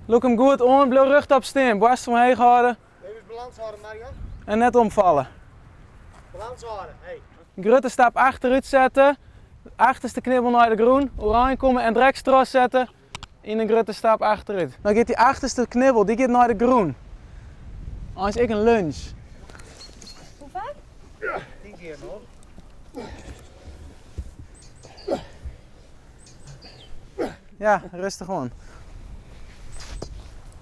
Lûk him goed oan, bliuw rjochtop stean, boarst omheech hâlde. Even balâns hâlde, Marian. En net omfalle. Balâns hâlde, hey. Grutte stap achterút sette, achterste knibbel nei de grûn, oerein komme en direkt trochsette yn in grutte stap achterút. Dan giet dy achterste knibbel, dy giet nei de grûn. Eins ek in lunge. Hoe faak? 10 kear noch. Ja, rêstich oan.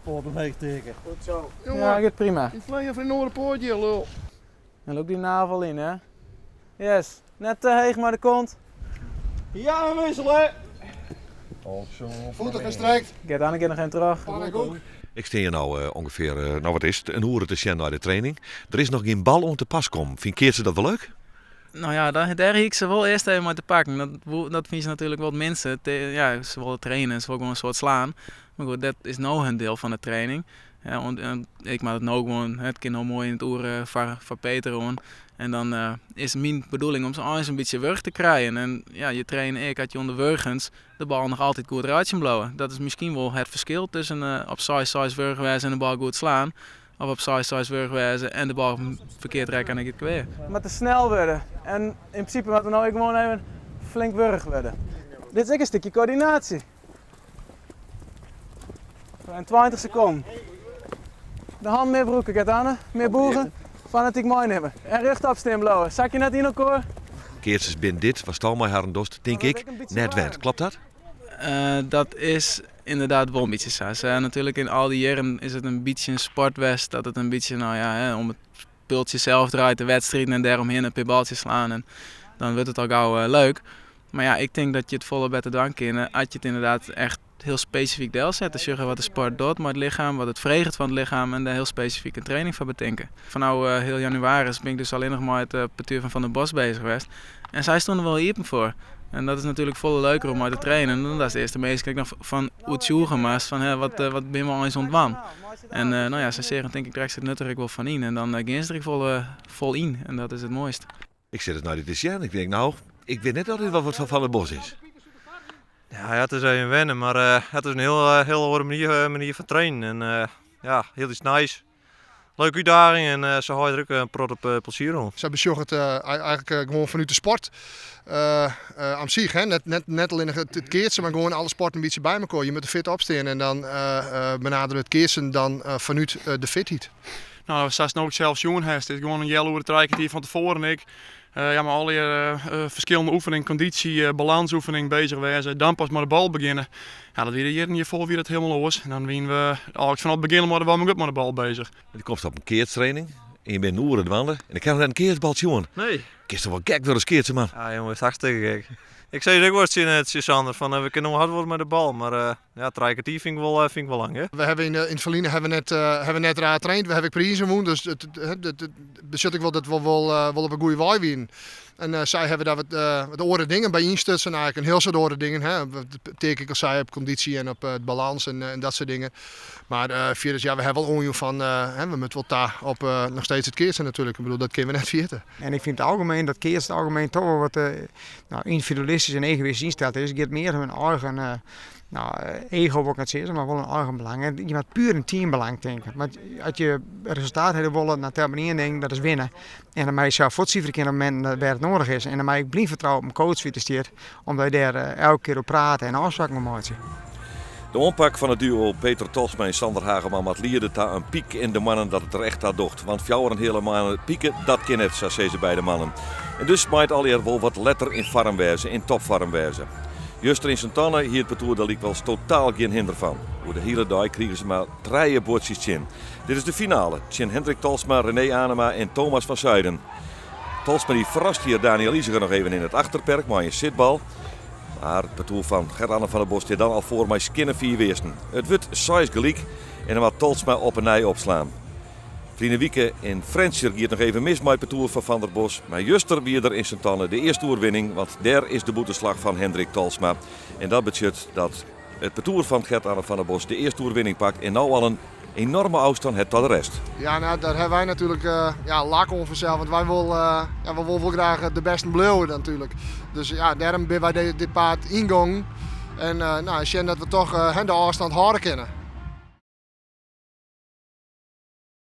Poat omheech tikke. Goed zo. Ja, giet prima. Ik flean fan in oare poatje, lul. En lûk dy navel yn, hè. Yes. Net te heech mei de kont. Ja, we wisselen. Voeten gestrekt. Giet Anneke noch even troch. Pannenkoek. Ik stean hjir no ûngefear, no wat is it, in oere te sjen nei de training. Der is noch gjin bal oan te pas kommen. Fyn keatsen dat wol leuk? No ja, dêr hie ik se wol earst even mei te pakken. Dat, dat fine se natuerlik wol it minste. Ja, se wolle trainen, se wolle gewoan in soad slaan. Mar goed, dat is no hun diel fan de training. Ja, want ik moat it no gewoan, it kin no moai yn it oere foar Peter oan. En dan is myn bedoeling om se eins in bytsje wurch te krijen. En ja, je traine ek as je ûnder wurgens de bal noch altyd goed reitsjen bliuwe. Dat is miskien wol it ferskil tusken op seis seis wurch wêze en de bal goed slaan. Of op seis seis wurch wêze en de bal ferkeard rekke en dan giet it kwea. Moat te snel wurde. En yn prinsipe moatte we no ek gewoan even flink wurch wurde. Dit is ek in stikje koördinaasje. En 20 sekonden. De hannen mear brûke, Gert-Anne. Mear bûge. Fanatyk meinimme. En rjochtop stean bliuwe. Sakje net yn elkoar. Keatsers binne dit, watsto mei harren dochst, tink ik, net wend. Klopt dat? Dat is ynderdaad wol in bytsje sa. Se, natuerlik yn al dy jierren is it in bytsje in sport west dat it in bytsje, no ja, hè, om it spultsje sels draait, de wedstriden en dêromhinne in pear baltsjes slaan en dan wurdt it al gau leuk. Mar ja, ik tink dat je it folle better dwaan kinne as je it ynderdaad echt hiel spesifyk delsette. Sjogge wat de sport docht mei it lichem, wat it freget fan it lichem en dêr hiel spesifyk in training foar betinke. Fanôf heal jannewaris bin ik dus allinnich mei it partoer fan Van der Bos bezich west. En sy stoene der wol iepen foar. En dat is natuerlik folle leuker om mei te trainen. Dan datst earst de minsken ek noch fan oertsjûgje moatst fan hè, wat, wat binne we eins oan it dwaan. En no ja, sy seagen tink ik direkt it nut der ek wol fan yn. En dan gean se der ek folle fol yn. En dat is it moaist. Ik sit it nei dy te sjen. Ik tink, no, ik wit net oft dit wat foar Van der Bos is. Ja, het is even wennen, mar uh, it is in hiel, hiel oare manier, manier fan trainen. En uh, ja, hiel iets nijs. Leuke útdaging en uh, se hâlde der ek in protte plezier oan. Sy besjogge it eigentlik gewoan fanút de sport an sich. Hè? Net, net, net allinnich it, it keatsen, mar gewoan alle sporten in bytsje by elkoar. Je moatte fit opstean en dan benadere it keatsen dan fanút de fitheid. No, sa'tst no ek sels sjoen hast, is gewoan in healoere, trije kertier fan tefoaren ek. Ja, mei allegear ferskillende oefeningen, kondysje, balânsoefening bezich wêze. Dan pas mei de bal begjinne. Ja, dat wie de jierren hjirfoar wie dat hielendal oars. En dan wiene we eigentlik fanôf it begjin al mei de warming-up mei de bal bezich. Do komst op in keatstraining en je binne in oere dwaande en ik ha noch net in keatsbal sjoen. Nee. Kinst toch wol gek wurde as keatser, man? Ja, jonge, is hartstikke gek. Ik sei it ek wolris tsjin Sander fan we kinne noch hard wurde mei de bal, mar ja, trije kertier fyn ik wol, fyn ik wol lang, hè. We hawwe yn it ferline hawwe we net, hawwe we net raar traind. We hawwe ek prizen wûn, dus it, it, it betsjut ek wol dat we wol, wol op in goede wei wienen. En sy hawwe dêr wat, wat oare dingen by ynstutsen, eigentlik in hiel soad oare dingen. Hè. Wat Teake ek al sei, op kondysje en op it balâns en, en dat soart dingen. Mar fierders, ja, we hawwe wol oanjûn fan, hè, we moatte wol ta op noch steeds it keatsen natuerlik. Ik bedoel, dat kinne we net ferjitte. En ik fyn it algemeen dat keatsen it algemeen toch wol wat nou, yndividualistysk en egoïstysk ynsteld is. It giet mear om in eigen nou, ego wol ik net sizze, mar wol in eigen belang. En je moat puer in teambelang tinke. Want as je resultaat hawwe wolle, dan telt mar ien ding, dat is winne. En dan mei je sels fuortsiferje kinne op mominten wêr't it nedich is. En dan mei ik blyn fertrouwe op in coach dy't der stiet, omdat je dêr elke kear oer prate en ôfspraken oer meitsje. De oanpak fan it duo Peter Tolsma en Sander Hageman moat liede ta in pyk yn de moannen dat it der echt ta docht. Want fjouwer en heale moanne pike, dat kin net, sa sizze beide mannen. En dus mei it allegear wol wat letter yn foarm wêze, yn topfoarm wêze. Juster yn Sint-Anne hie it partoer der lykwols totaal gjin hinder fan. Oer de hiele dei krigen se mar trije buordsjes tsjin. Dit is de finale tsjin Hendrik Tolsma, René Anema en Thomas van Zuiden. Tolsma dy ferrast hjir Daniël Iseger noch even yn it achterperk mei in sitbal. Mar it partoer fan Gert-Anne van der Bos stiet dan al foar mei skinne fiif earsten. It wurdt seis gelyk en dan moat Tolsma op 'e nij opslaan. Ferline wike yn Frjentsjer gie it noch even mis mei it partoer fan Van der Bos, mar juster wie der yn Sint-Anne de earste oerwinning, want dêr is de bûtenslach fan Hendrik Tolsma. En dat betsjut dat it partoer fan Gert-Anne van der Bos de earste oerwinning pakt en no al in enorme ôfstân hat ta de rest. Ja, no, dêr hawwe wy natuerlik ja, lak oan fansels, want wy wolle, ja, wy wolle wol graach de bêsten bliuwe natuerlik. Dus ja, dêrom binne wy dit paad yngongen en no, sjen dat we toch de ôfstân hâlde kinne.